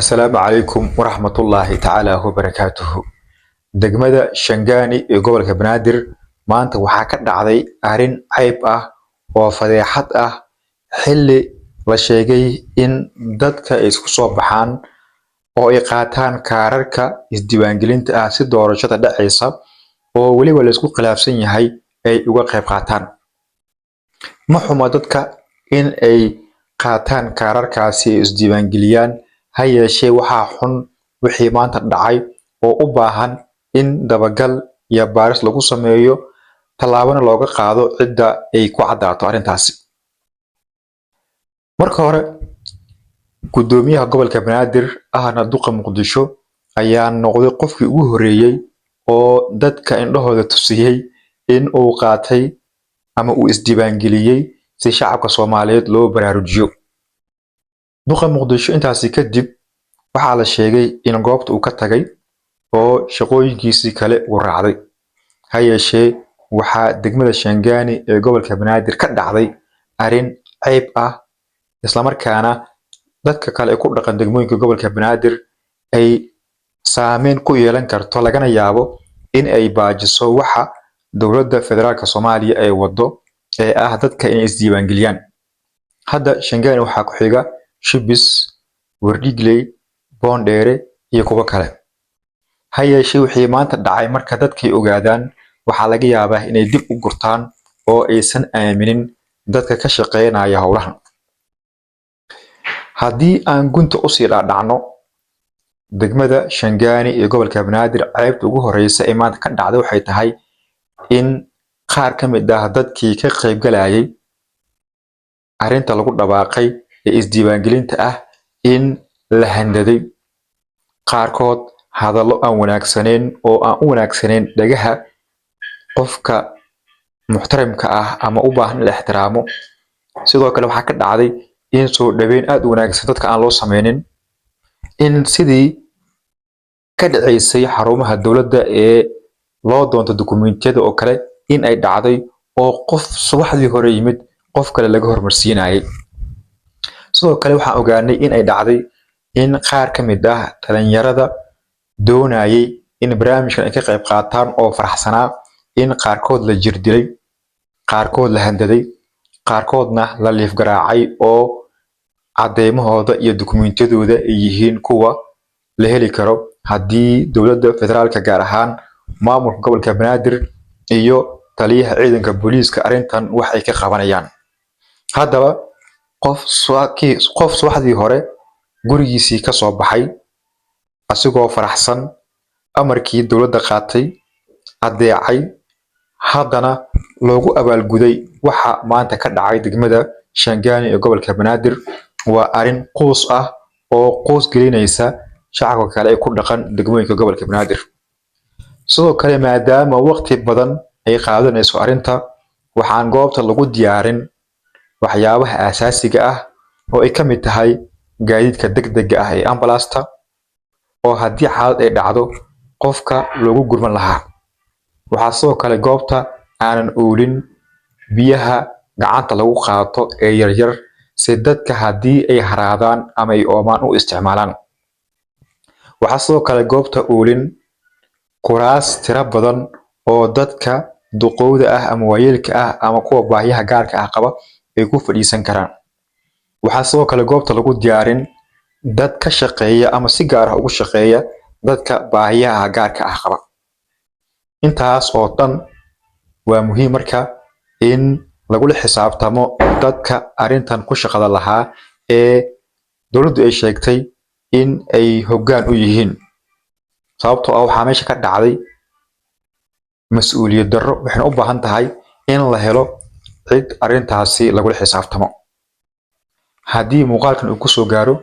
Asalaamu calaykum waraxmatullaahi tacaala wabarakaatuhu. Degmada Shangaani ee gobolka Banaadir maanta waxaa ka dhacday arrin ceyb ah oo fadeexad ah, xilli la sheegay in dadka ay isku soo baxaan oo ay qaataan kaararka isdiiwaangelinta ah si doorashada dhacaysa oo weliba la isku khilaafsan yahay ay uga qayb qaataan. Ma xuma dadka in ay qaataan kaararkaasi ay isdiiwaangeliyaan, ha yeeshee waxaa xun wixii maanta dhacay oo u baahan in dabagal iyo baaris lagu sameeyo, tallaabana looga qaado cidda ay ku caddaato arrintaasi. Marka hore, gudoomiyaha gobolka Banaadir ahna duqa Muqdisho ayaa noqday qofkii ugu horeeyay oo dadka indhahooda tusiyey in uu qaatay ama uu isdiiwaangeliyey si shacabka Soomaaliyeed loo baraarujiyo. Duqa Muqdisho intaasi kadib waxaa la sheegay in goobta uu ka tagay oo shaqooyinkiisii kale uu raacday. Ha yeeshee, waxaa degmada Shangaani ee gobolka Banaadir ka dhacday arrin ceyb ah, islamarkaana dadka kale ee ku dhaqan degmooyinka gobolka Banaadir ay saameyn ku yeelan karto, lagana yaabo in ay baajiso waxa dowladda federaalka Soomaaliya ay wado ee ah dadka inay isdiiwaangeliyaan. Hadda Shangaani waxaa ku xiga Shibis, Wardhigley, Boondheere iyo kuwo kale. Ha yeeshee, wixii maanta dhacay marka dadkay ogaadaan, waxaa laga yaabaa inay dib u gurtaan oo aysan aaminin dadka ka shaqeynaya howlahan. Haddii aan gunta usii dhaadhacno, degmada Shangaani ee gobolka Banaadir ceebta ugu horeysa ee maanta ka dhacday waxay tahay in qaar ka mid ah dadkii ka qaybgalayay arrinta lagu dhawaaqay ee isdiiwaangelinta ah in la handaday, qaarkood hadallo aan wanaagsanayn oo aan u wanaagsanayn dhagaha qofka muxtaramka ah ama u baahan in la ixtiraamo. Sidoo kale, waxaa ka dhacday in soo dhaweyn aad u wanaagsan dadka aan loo sameynin, in sidii ka dhaceysay xarumaha dowladda ee loo doonto dukumentiyada oo kale in ay dhacday oo qof subaxdii hore yimid qof kale laga hormarsiinayay. Sidoo kale, waxaan ogaanay in ay dhacday in qaar ka mid ah dhalinyarada doonayay in barnaamijkan ay ka qayb qaataan oo faraxsanaa in qaarkood la jirdilay, qaarkood la handaday, qaarkoodna la liif garaacay oo caddeymahooda iyo dukumentiyadooda ay yihiin kuwa la heli karo haddii dowladda federaalka, gaar ahaan maamulka gobolka Banaadir iyo taliyaha ciidanka booliiska, arrintan wax ay ka qabanayaan. Haddaba, qof subaxdii hore gurigiisii ka soo baxay asigoo faraxsan, amarkii dowladda qaatay, adeecay, haddana loogu abaalguday waxa maanta ka dhacay degmada Shangaani ee gobolka Banaadir, waa arrin quus ah oo quus gelinaysa shacabka kale ee ku dhaqan degmooyinka gobolka Banaadir. Sidoo kale, maadaama waqti badan ay qaadanayso arrinta, waxaan goobta lagu diyaarin waxyaabaha aasaasiga ah oo ay ka mid tahay gaadiidka degdega ah ee ambalaasta oo haddii xaalad ay dhacdo qofka loogu gurman lahaa. Waxaa sidoo kale goobta aanan oolin biyaha gacanta lagu qaato ee yaryar si dadka haddii ay haraadaan ama ay oomaan u isticmaalaan. Waxaa sidoo kale goobta oolin kuraas tiro badan oo dadka duqowda ah ama waayeelka ah ama kuwa baahiyaha gaarka ah qaba ay ku fadhiisan karaan. Waxaa sidoo kale goobta lagu diyaarin dad ka shaqeeya ama si gaar ah ugu shaqeeya dadka baahiyaha gaarka ah qaba. Intaas oo dhan waa muhiim marka in lagula xisaabtamo dadka arrintan ku shaqada lahaa ee dowladdu ay sheegtay in ay hoggaan u yihiin, sababtoo ah waxaa meesha ka dhacday mas-uuliyad darro. Waxayna u baahan tahay in la helo cid arrintaasi lagula xisaabtamo. Haddii muuqaalkan uu kusoo gaaro,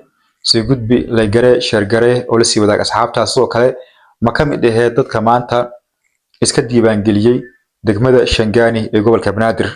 sii gudbi, like garee, share garee oo la sii wadaag asxaabta. Sidoo kale, ma ka mid aheed dadka maanta iska diiwaangeliyey degmada Shangaani ee gobolka Banaadir?